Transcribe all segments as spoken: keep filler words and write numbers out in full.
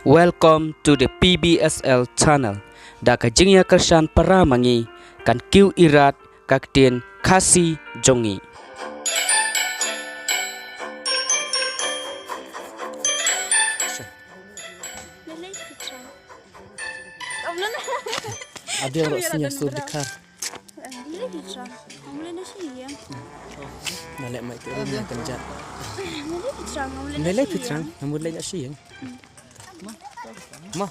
Welcome to the P B S L channel. Da ka jingïakyrshan para ma ngi, kan kiew irat ka ktien Khasi jong ngi. Ade ro snya so dikar. Nalek mai tu kan ja. Nalek pitrang, namun lek asyik. Ma.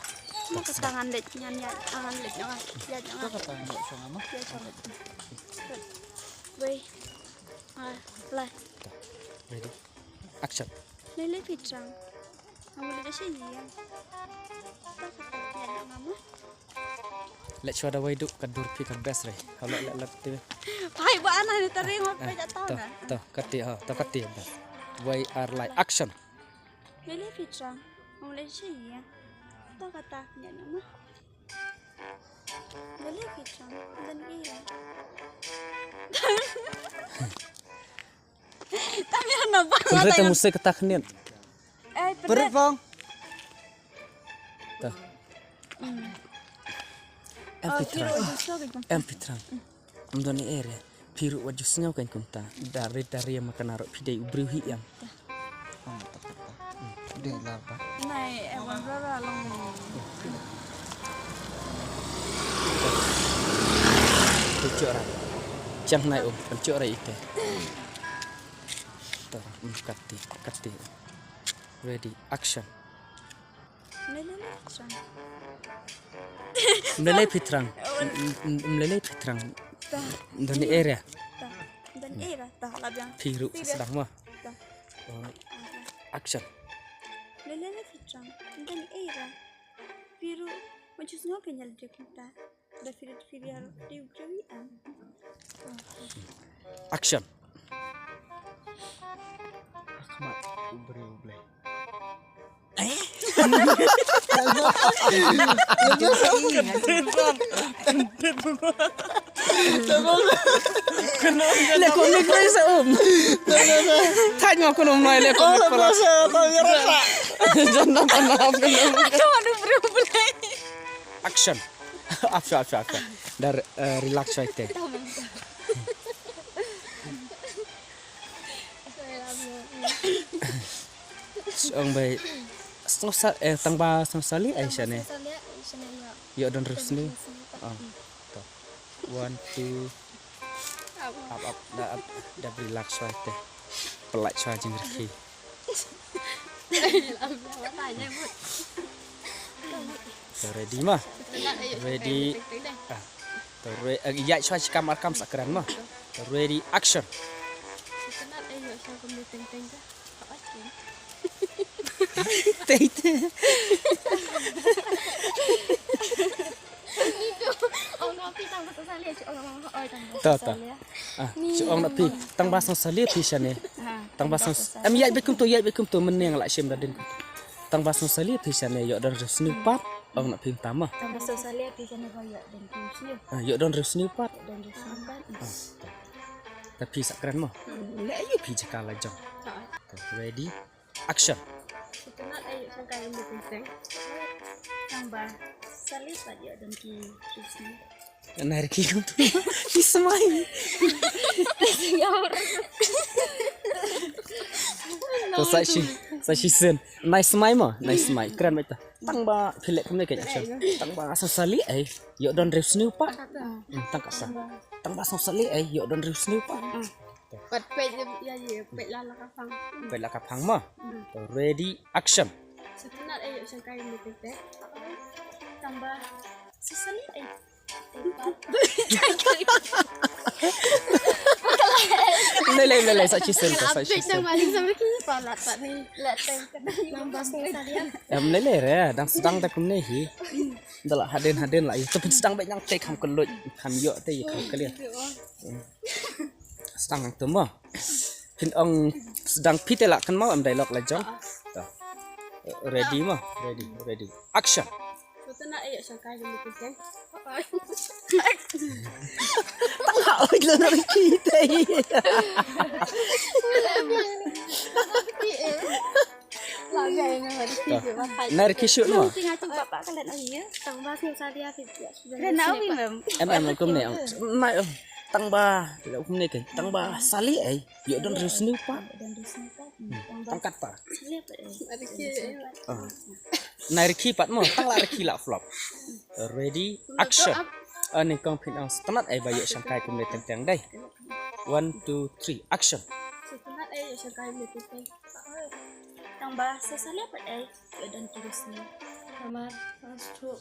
Ma ka tangan lek nyan nyan, tangan lek nyan. Ya jangan. Wei. Ah, lai. Ready. Action. Nalek pitrang. Namun lek asyik. Lek shuwa da wai duk ka dur phi ka best re. Halo lek lek tu. Pai ba ana ni tering apa jatuh na. To kati ha, to kati best. Wai ar lai action. Lele pitrang. Ngam lele shi ya. To kata nya nama. Lele pitrang. Dan iya. Tapi ana ba. Pynrit te musik kata khniat. Eh, pynrit. Pynrit bang. Tah. Em pitrang. Em pitrang. Em don area. Phi ruh wat ju sngew kan kumta. Dari dari ma kana ruh phi dei u briew hi em. Dei la ba. Nai em wan rara long. Pynchok ra. Chang nai um pynchok ra ite. Tah, um, kati kati. Ready, action. Mlele pitrang. Mlele pitrang. Mlele pitrang. Dani area. Dani area. Tah la biang. Phi ruh sdang ma. Action. Mlele pitrang. Dani area. Phi ruh ma ju sngew kenyal jek ta. Da phi ruh phi ruh. Di ugrawi am. Action. Ahmad ubri ublai. Le ko ni koi sa um. Thaj ma ko nom noi le ko ni koi. Janda panap ko nom. Action. Afya afya afya. Dar relax right there. Song bai. Song sa eh tang ba song sali ai shane. Yo don rusni. Ah. One two. Up up da up da relax right there. Pelak shwa jing riki. Ready ma. Ready. Ah. Ready. Ya shwa shikam arkam sakran ma. Ready action. Tei tei. Ta ta. Ah, shu ong na phi tang ba song salia phi shane. Tang ba song em ya be kum tu ya be kum tu meneng la shim da din. Tang ba song salia phi shane yo don sniu pat. Ong na phi tama. Tang ba song salia phi shane ba yo don sniu. Ah, yo don sniu pat. Don sniu pat. Ta phi sakran mo. Le ayu phi jaka la jong. Ready. Action. Sitnat ayu sangkai mu teng. Tang ba salia pat yo don ki sniu. Nai riki kum tu. Ki smai. To sa shi sa shi sen. Nai smai mo, nai smai. Kren mai ta. Tang ba philek kum ne ke action. Tang ba sa salia ai. Yo don rif sniu pa. Tang ka sa. Tang ba sa salia ai. Yo don rif sniu pa. Pat pet ya ye pet la la ka pang. Pet la ka pang mo. Ready action. Sitnat ayu sangkai mu teng. Tang ba sa salia ai. Lele lele sa chisen sa chisen. Em lele re dang sedang da kumne hi. Dala haden haden la yu tu pun sedang banyak te kam kelut kam yok te kam kelir. Sedang tu mo. Phin ong sedang phi te la kan mau em dialog la jong. Ready mo, ready, ready. Action. Betul nak ayo sangkai dulu tu kan. Tengah oi lo nak kita. Nar ki shu no. Em em kumne. Nai tang ba kumne ke. Tang ba sali ai. Yo don riu sniu pa. Tang kat pa. Nai rikhi pat mo. Tang la rikhi la flop. Ready, action. Ani kong phin ang stunat ai ba yo shangkai kumne teng teng dai. One, two, three, action. Tang ba sa sali pat ai. Yo don riu sniu. Namar, mas tu.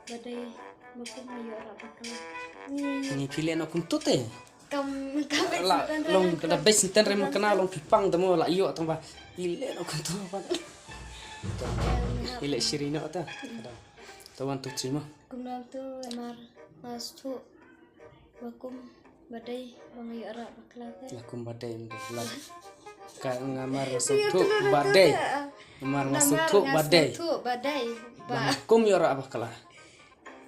Badai, makum yo ra bakla. Ni pile no kum tute. Kam kam la long da best ten rem kana long pipang da mo la yo tang ba ile no kan to ba ile shiri no ta. To one, two, three mo. Kum nam tu mar mas tu bakum badai bang yo ra bakla te. La kum badai mo la ka ngamar so tu badai. Mar mas tu badai. Tu badai. Bang kum yo ra bakla.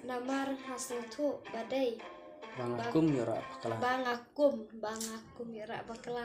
Namar hasno tu badai. Bang akum yo ra bakla. Bang akum, bang akum yo ra bakla.